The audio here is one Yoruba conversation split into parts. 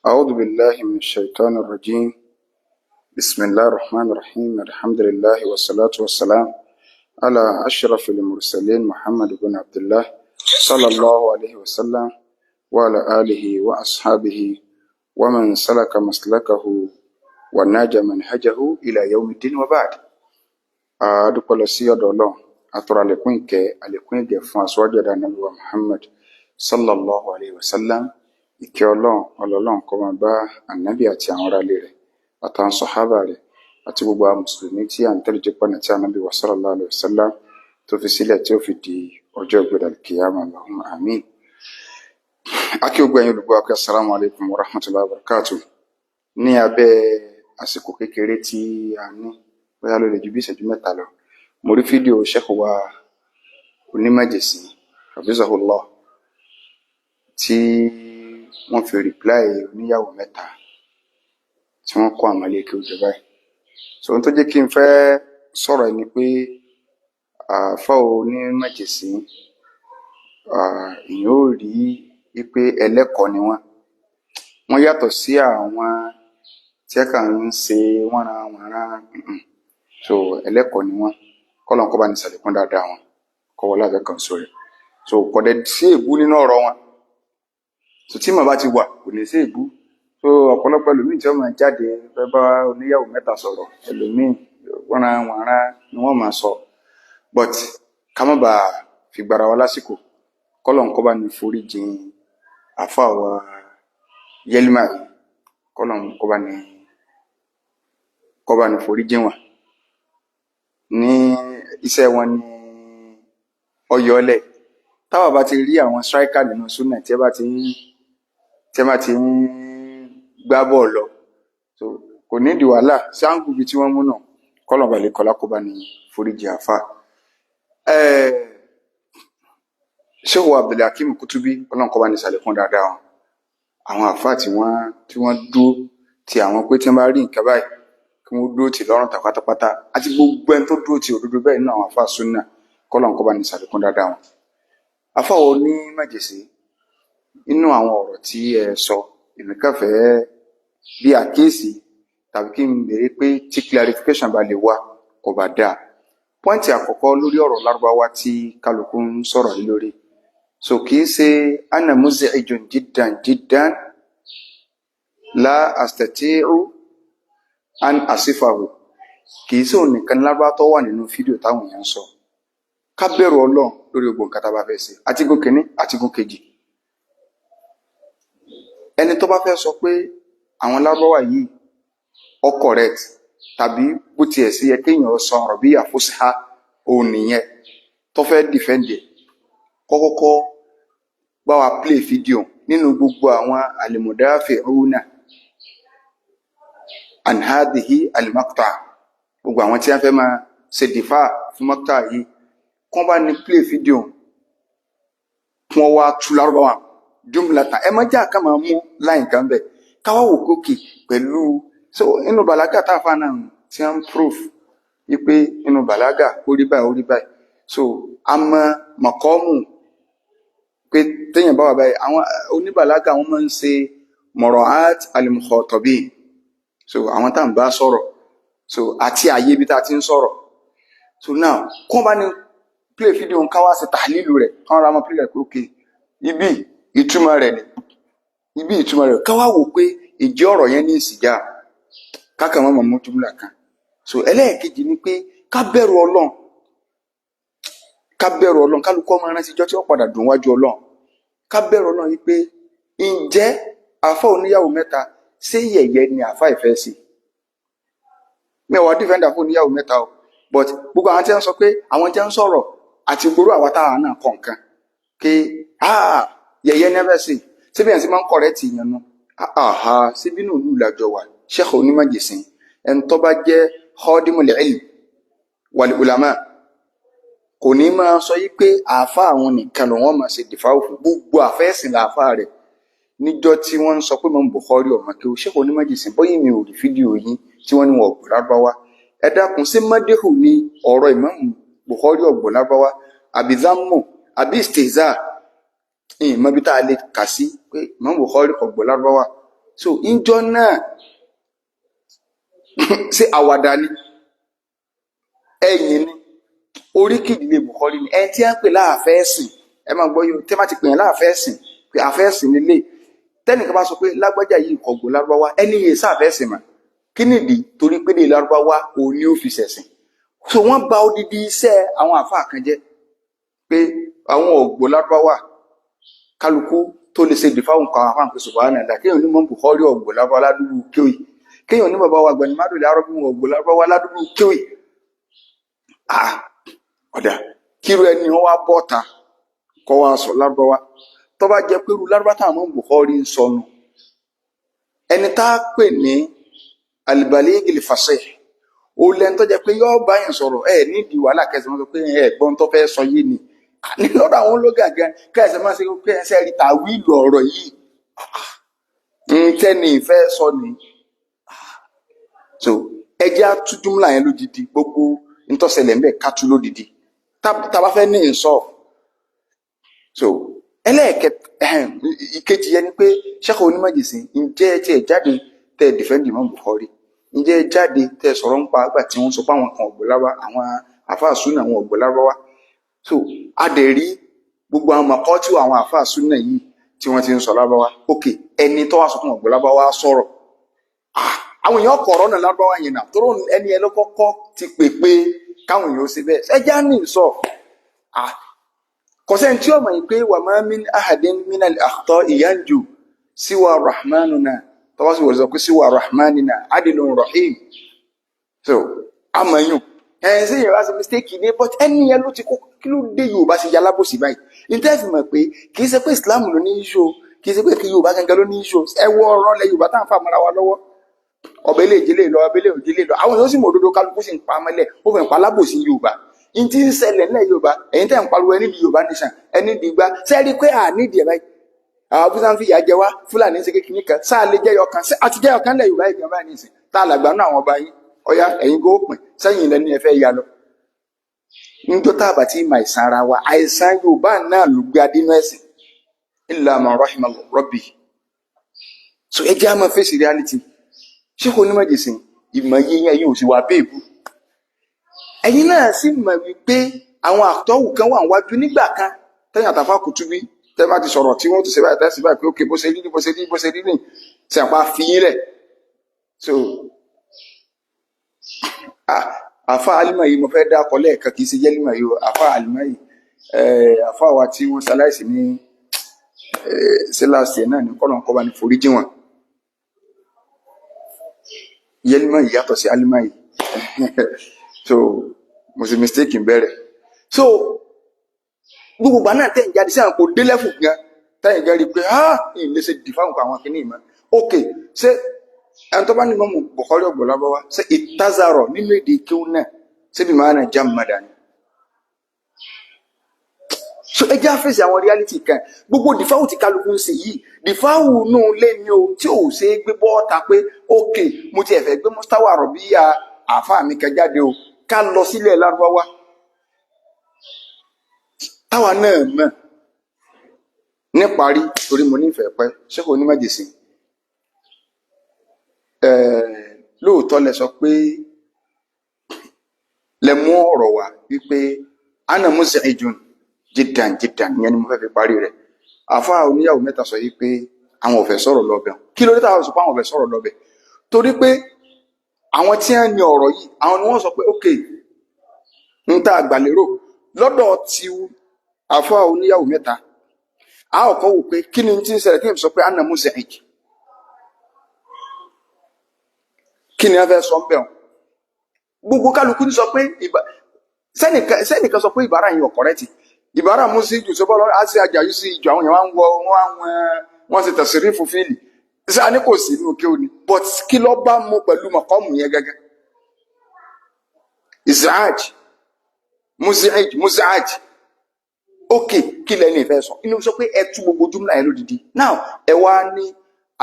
أعوذ بالله من الشيطان الرجيم. بسم الله الرحمن الرحيم. الحمد لله والصلاة والسلام على أشرف المرسلين محمد بن عبد الله صلى الله عليه وسلم وعلى آله وأصحابه ومن سلك مسلكه ونهج منهجه إلى يوم الدين وبعد. A dúpẹ́ lọ sí ọ̀dọ̀ Ọlọ́run, àtọrọ àlékún ìkẹ́, àlékún ìgẹ̀ fún aṣíwájú ẹ̀dá, Ànábì wa Muhammad sallallahu alayhi wa sallam. Ìkẹ́ Ọlọ́run, ọlọ́run kó máa bá Ànábì àti àwọn aráalé rẹ̀ àtàwọn sọ̀hábà rẹ̀ àti gbogbo àwọn mùsùlùmí tí à ń tẹ̀lé jẹ́ tí Ànábì wa sallallahu alayhi wa sallam tó fi sílẹ̀ tí ó fi di ọjọ́ ìgbéra kìyàmà. Allahumma amin. Akí gbogbo ẹ̀yin olùgbọ́ akẹ́, assalamu alaikum wa rahmatullahi wa barakatuh. Ní abẹ́ àsìkò kékeré tí a ní, bóyá ló lè ju bí ìṣẹ́jú 3 lọ, mo rí fídíò Sheikh wa onímọ̀jẹ̀sí hafizahullah tí wọ́n fi reply oníyàwó mẹ́ta tí wọ́n kó àwọn ilé kí ó jẹ báyìí. So ohun tó jẹ́ kí n fẹ́ sọ̀rọ̀ ẹ̀ ni pé àáfà onímọ̀jẹ̀sí, èèyàn ó rí wípé ẹlẹ́kọ̀ọ́ ni wọ́n. Wọ́n yàtọ̀ sí àwọn tí ẹ kàn ń ṣe wọ́nranwọ̀nran. So ẹlẹ́kọ̀ọ́ ni wọ́n. Kọ́lọ́n kó bá ní ṣàlékún dáadáa wọn, kọ́ wọlé àbẹ́ kan sórí. So kò dẹ̀ sí èébú nínú ọ̀rọ̀ wọn. So tí màá bá ti wà, kò ní sí èébú. So ọ̀pọ̀lọpọ̀ ẹlòmíì tí wọ́n máa jáde fẹ́ bá oníyàwó mẹ́ta sọ̀rọ̀, ẹlòmíì wọ́nranwọ̀nran ni wọ́n máa sọ. But ká má bàa fi gbara wa lásìkò, kọ́lọ́n kó bá ní forí jìn àáfàá wa Yẹ́límà yìí, kọ́lọ́n kó bá ní forí jìn wọ́n. Ní iṣẹ́ wọn ní ọyọ́lẹ̀ táwa bá ti rí àwọn striker nínú súnà tí ẹ bá ti ń gbá bọ́ọ̀lù lọ, so kò ní ìdí wàhálà sí àǹkù bíi tí wọ́n mú náà. Kọ́lọ̀ balẹ̀ kọ́lá kó bá ní foríjì àfa. Sheikh Abdulhakeem Kutubi, Ọlọ́run kó bá ní sàlékún dáadáa wọn. Àwọn àfa tí wọ́n dúró ti àwọn pé tí wọ́n bá rí nǹkan báyìí, kí wọ́n dúró tì lọ́rùn tà pátápátá, àti gbogbo ẹni tó dúró ti òdodo bẹ́ẹ̀ nínú àwọn àfa súnà, kọ́lọ́run kó bá ní sàlékún dáadáa wọn. Àfa wo ní májèsí inú àwọn ọ̀rọ̀ tí ẹ sọ, èmi kàn fẹ́ bí àkíyèsí tàbí kí n béèrè pé tí clarification bá lè wá, kò bá dáa. Point àkọ́kọ́ lórí ọ̀rọ̀ Lárúbáwá tí kálukú ń sọ̀rọ̀ lé lórí, so kì í ṣe ana muz'ijun jiddan jiddan la astati'u an asifahu. Kì í ṣe òun nìkan ní Lárúbáwá tó wà nínú fídíò táwọn èèyàn ń sọ. Ká bẹ̀rù Ọlọ́run lórí gbogbo nǹkan tá a bá fẹ́ ṣe, àtigun kìíní, àtigun kejì. Ẹni tó bá fẹ́ sọ pé àwọn Lárúbáwá yìí ó correct tàbí bó tiẹ̀ sí yẹ kéèyàn sọ ọ̀rọ̀ bí àfúsá òun nìyẹn tó fẹ́ defend ẹ̀, kọ́kọ́kọ́ bá wa play fídíò nínú gbogbo àwọn al-mudafi'una an hadhihi al-maqta, gbogbo àwọn tí wọ́n fẹ́ máa ṣe dìfà fún maqta yìí, kán bá ní play fídíò, kí wọ́n wá tú Lárúbáwá jumlatan. Ẹ má jà ká máa mú láyìn kan bẹ̀ káwá wò kókè pẹ̀lú. So inú bàlágà táfà náà tí wọ́n proof wípé inú bàlágà ó rí báyìí, ó rí báyìí. So a mọ mọ̀kọ́mù pé téèyàn bá wà báyìí, àwọn oníbàlágà wọn máa ń ṣe mura'at al-mukhatabin, so àwọn tá à ń bá sọ̀rọ̀, so àti àyè ibi tá a ti ń sọ̀rọ̀. So now kó bá ní play video, ká wá ṣe tahlilu rẹ̀, kán ra máa play rẹ̀ pé ok, ibi ìtumọ̀ rẹ̀ ni, ibi ìtumọ̀ rẹ̀, ká wá wò pé ìjẹ́ ọ̀rọ̀ yẹn ní ìsìjà káka mọ́ mọ́ jumla kan. So ẹlẹ́ẹ̀kejì ni pé ká bẹ̀rù Ọlọ́run, ká bẹ̀rù Ọlọ́run. Kálukú ọmọ rántí ijọ́ tí ó padà dùn wájú Ọlọ́run. Ká bẹ̀rù Ọlọ́run yìí pé ǹjẹ́ àáfà oníyàwó mẹ́ta, ṣé yẹ̀yẹ́ ni àáfà ìfẹ́ sí? Mi ò wá defender fún oníyàwó mẹ́ta o, but gbogbo àwọn tí wọ́n sọ pé àwọn tí wọ́n sọ̀rọ̀ àti gbogbo àwa táwa náà kọ̀ nǹkan pé ah, yẹ̀yẹ́ ní ẹfẹ́ sí, síbi yẹn sì máa ń correct yẹn nu? Aha, síbí nù lù làjọ wà. Sheikh onímọ̀jẹ̀sìn, ẹni tó bá jẹ́ khadimul ilm wal ulama, kò ní máa sọ yí pé àáfà àwọn nìkan ló wọ́n máa ṣe dìfáwò fún. Gbogbo àfẹ́sìn làáfà rẹ̀. Níjọ́ tí wọ́n ń sọ pé Imam Bukhari ọ̀mọ̀ kí o, Sheikh onímọ̀jẹ̀sìn, bóyá mi ò rí fídíò yín tí wọ́n ní wọn ọ̀gbọ̀n Lárúbáwá. Ẹ dákun, ṣé madihu ni ọ̀rọ̀ Imam Bukhari ọ̀gbọ̀n Lárúbáwá, àbí zammu, àbí istihza? Ìmọ̀ bí tá a lè kà sí pé Imam Bukhari ọ̀gbọ̀n Lárúbáwá. So ìjọ náà ṣé àwàdà ni, ẹ̀yìn ni, oríkì ìdílé Bukhari ni. Ẹni tí wọ́n ń pè láàfẹ́ ẹ̀sìn, ẹ máa gbọ́ yóò tẹ́ bá ti pè yẹn láàfẹ́ ẹ̀sìn pé àfẹ́ ẹ̀sìn nílé, tẹ́nìkan bá sọ pé lágbájá yìí kọ̀gbọ́ lárúbáwá, ẹni yìí sáfẹ́ ẹ̀sìn mà. Kí nìdí? Torí pé ní lárúbáwá òun ni ó fi ṣẹ̀sìn. So wọ́n bà odidi iṣẹ́ àwọn àfáà kan jẹ́ pé àwọn ọ̀gbọ́ lárúbáwá. Kálukú tó lè ṣe dìfáwọn kan àwọn àpè subhanallah, kéèyàn ní mọ́ Bukhari ọ̀gbọ́ lárúbáwá ládùúgbò kéwì, kéèyàn ní bàbá wa gbani mádùlẹ̀ arọ́bí ọ̀gbọ́ lárúbáwá ládùúgbò kéwì. Ah, ọ̀dà kíru ẹni wọn wá bọ́ta kọ́ wa sọ lárúbáwá, tó bá jẹ́ pé irú lárúbá táwọn mọ́ Bukhari ń sọnù, ẹni tá a pè ní al-baligh al-fasih, ó lẹ́nu tó jẹ́ pé yóò bá yẹn sọ̀rọ̀ ẹ nídìí wàhálà kẹsàn-án sọ pé ẹ gbọ́n tó fẹ́ sọ yé ni. Ní lọ́dọ̀ àwọn ológa gan kẹsàn-án máa ṣe pé ẹsẹ̀ rí tàwílù ọ̀rọ̀ yìí ń tẹ́ni ìfẹ́ sọ ni. So ẹ jẹ́ àtúndúmùlà yẹn lódìdí, gbogbo ntọ́sẹ̀lẹ̀ ńbẹ̀ ká tú lódìdí tá a bá fẹ́ ní ìsọ̀. So ẹlẹ́ẹ̀kẹ́ ìkejì yẹn ni pé ṣẹ́kọ̀ onímọ̀jẹ̀sìn, ǹjẹ́ ẹ tiẹ̀ jáde tẹ́ ẹ defend Imam Bukhari? Ǹjẹ́ ẹ jáde tẹ́ ẹ sọ̀rọ̀ ń pa àgbà tí wọ́n sọ pé àwọn kan ọ̀gbọ̀ lárúbá, àwọn àfáà súnà àwọn ọ̀gbọ̀ lárúbáwá? So a dẹ̀ rí gbogbo àwọn mọ̀kọ́tù àwọn àfáà súnà yìí tí wọ́n ti ń sọ lárúbáwá. Ok, ẹni tó wá sọ fún ọ̀gbọ̀ lárúbáwá sọ̀rọ̀, àwọn èèyàn kọ̀ọ̀rọ̀ náà lárúbáwá yẹn náà tóró ẹni ẹ lọ́kọ́kọ́ ti pè pé káwọn èèyàn ó ṣe bẹ́ẹ̀. Ẹ já ní sọ kọ̀sẹ́ni tí ó mọ̀ yìí pé wa ma min ahadin minal akhta'i yanju siwa rahmanuna, tọ́wọ́ sí wọ́n sọ pé siwa rahmanina adilun rahim. So amọ̀yún ẹ̀ ṣe yẹn wá sí mistake ní, but ẹni yẹn ló ti kó. Kí ló dé Yorùbá ṣe yalábòsí báyìí? Ní mọ̀ pé kì í ṣe pé Islam ló ní issue, kì í ṣe pé kí Yorùbá gangan ló ní issue. Ẹ wọ ọ̀rọ̀ lẹ Yorùbá táwọn fà mọ́ra wa lọ́wọ́, ọbẹ̀ ilé ìjìnlẹ̀ lọ, ọbẹ̀ ilé ìjìnlẹ̀ lọ, àwọn èèyàn sì mọ̀ òdodo, kálukú sì ń pa mọ́lẹ̀, ó fẹ́ pa alábòsí Yorùbá. N ti ń ṣẹlẹ̀ nílẹ̀ Yorùbá, ẹ̀yin tẹ́ ń pariwo ẹni di Yorùbá nation, ẹni di gbá sẹ́ẹ̀rí pé à nídìí ẹ̀ báyìí. Àwọn abúlé ń fi ìyà jẹ wá, Fúlàní ń ṣe kékeré kan, sáà lè jẹyọ kan àti jẹyọ kan lẹ̀ Yorùbá yìí gan báyìí nìsín, tá a làgbà náà àwọn ọba yín ọyá ẹ̀yin kó pin sẹ́yìn lẹ́ni ẹ fẹ́ ya lọ. Níjọ́ tá a bá ti mọ àìsàn ara wa, àìsàn Yorùbá náà ló gbé adínú ẹ̀sìn, illa man rahima rabbi. So ẹ jẹ́ á máa face reality. Ṣé kò ní májèsìn ìmọ̀ yín ẹ̀yin ò sì wá béèbù, ẹ̀yin náà sì mọ̀ wípé àwọn àtọ́wù kan wà wájú nígbà kan tẹ́yìn àtàfà Kùtùbí tẹ́ bá ti sọ̀rọ̀ tí wọ́n ti ṣe báyìí tẹ́sí báyìí pé ókè bó ṣe rí ní bó ṣe rí bó ṣe rí ní ṣe àpá fi yín lẹ̀. So àfa alimọ̀ yìí mo fẹ́ dákọ̀ lẹ́ẹ̀kan, kì í ṣe jẹ́límọ̀ yìí o, àfa alimọ̀ yìí, àfa wa tí wọ́n ṣaláìsí ní ṣe last year náà ní kọ́nà kọ́ bá ní foríjì wọn. Yẹ́límọ̀ yìí yàtọ̀ sí alimọ̀ yìí, so mo ṣe mistake ń bẹ̀rẹ̀. So gbogbo ìgbà náà tẹ̀ ń jáde sí àwọn kò dé lẹ́fù gan tẹ̀yìn gan rí i pé ah, ìlé ṣe dì fáwọn àwọn kìíní ìmọ̀. Ok, ṣé ẹni tó bá ní mọ́mù Bukhari ọ̀gbọ̀n lábọ́wá ṣé ìtazarọ̀ nínú èdè kíw náà ṣé bí màá nà já mọ́dà ni? So ẹ jẹ́ àfẹ́sì àwọn reality kan. Gbogbo dìfáwù tí kálukú ń ṣe yìí, dìfáwù nù lé ní o tí ò ṣe é gbé bọ́ọ̀ta pé ok, mo ti ẹ̀fẹ̀ gbé mustawa rọ̀bíyà àáfàá mi kan jáde o, ká lọ sílẹ̀ lárúbáwá táwa náà mọ̀. Níparí, torí mo nífẹ̀ẹ́ pẹ́, ṣé kò ní májèsí, lóòótọ́ lẹ sọ pé lẹ mú ọ̀rọ̀ wá wípé ana muz'ijun jiddan jiddan, ìyẹn ni mo fẹ́ fi parí rẹ̀. Àfáà oníyàwó mẹ́ta sọ yìí pé àwọn ò fẹ́ sọ̀rọ̀ lọ́bẹ̀. Kí ló dé táwọn sọ pé àwọn ò fẹ́ sọ̀rọ̀ lọ́bẹ̀? Torí pé àwọn tí wọ́n ní ọ̀rọ̀ yìí, àwọn ni wọ́n sọ pé ok, ń tá àgbàlérò lọ́dọ̀ tí àfáà oníyàwó mẹ́ta, a ò kọ́ wò pé kí ni tí ń ṣẹlẹ̀ tí ń sọ pé ana muz'ij, kí ni wọ́n fẹ́ sọ ń bẹ̀ wọ́n? Gbogbo kálukú ní sọ pé sẹ́nìkan sọ pé ìbára yìí ọ̀kọ̀rẹ́tì ìbára mú sí ìjù sọ́bọ́ lọ́rọ̀ àti àjàyí sí ìjù, àwọn èèyàn wá ń wọ wọ́n ṣe tẹ̀sírí fún fíìlì ṣé a ní kò sí inú kí o ní, but kí ló bá mú pẹ̀lú mọ̀kọ́mù yẹn gẹ́gẹ́ izaj muziaj muziaj. Ok, kí lẹ́ni ìfẹ́ sọ inú sọ pé ẹ tú gbogbo júmùlà yẹn lódìdí. Now ẹ wá ní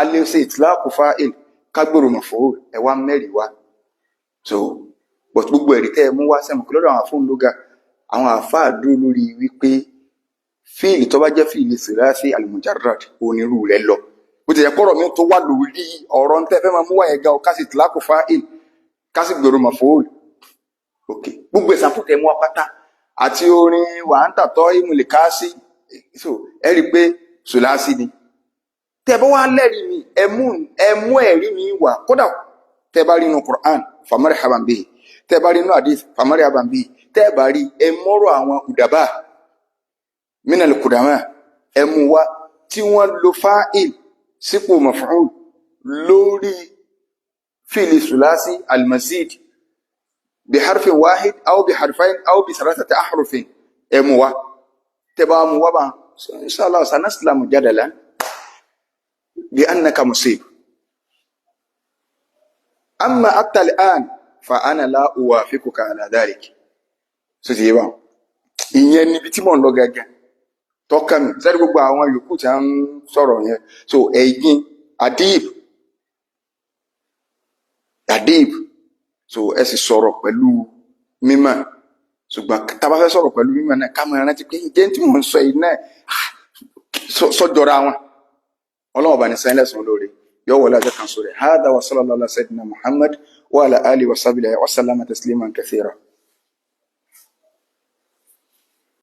alẹ́ ṣe ìtìláàkù fáìl kágbèrò mọ̀fọ́, ẹ wá mẹ́rin wá. So but gbogbo ẹ̀rí tẹ́ ẹ mú wá sẹ́mu kí lọ́dọ̀ àwọn afóun lóga, àwọn àáfàá dúró lórí wípé fíìlì tó bá jẹ́ fíìlì sìráàfì almujarrad onírú rẹ̀ lọ. Bó ti yẹ kọ́rọ̀ mi tó wà lórí ọ̀rọ̀ ń tẹ́ fẹ́ máa mú wáyé ga ọ, ká sì tìlákù fáìl, ká sì gbèrò maf'ul. Ok, gbogbo ìsàpò tẹ̀ mú wa pátá àti orin wà ń tàtọ́ ìmùlẹ̀ káàsì, so ẹ rí i pé sùláṣí ni. Tẹ́ bá wá lẹ́rìí mi, ẹ mú ẹ̀rí mi wá. Kódà tẹ́ bá rí inú Qur'an, famarhaban bihi. Tẹ́ bá rí inú hadith, famarhaban bihi. Tẹ́ bá rí, ẹ mọ́rọ̀ àwọn udaba minal kudama, ẹ mú wá tí wọ́n lo fa'il sípò maf'ul lórí fíìlì sùláṣí almazid bi harfin wahid aw bi harfain aw bi salasati ahrufin. Ẹ mú wá. Tẹ́ bá mú wá bá, inshallah sanaslamu jadalan bi annaka musib. Amma hatta al'an fa ana la uwafiquka ala dhalik. So ti yé bá ìyẹn níbi tí mò ń lọ gẹ́gẹ́ tọ́ka mi sẹ́ni gbogbo àwọn yòókù tí a ń sọ̀rọ̀ yẹn. So ẹ̀yin adib adib, so ẹ sì sọ̀rọ̀ pẹ̀lú mímọ̀, ṣùgbọ́n tá a bá fẹ́ sọ̀rọ̀ pẹ̀lú mímọ̀ náà, ká máa rántí pé ǹjẹ́ tí mò ń sọ yìí náà sọ́jọ́ra wọn. Ọlọ́wọ́ bá ní sẹ́yìn lẹ́sàn-án lóore yóò wọlé àjọ kan sórí. Hada wa sallallahu ala sayyidina Muhammad wa ala alihi wa sahbihi wa sallama tasliman kathira.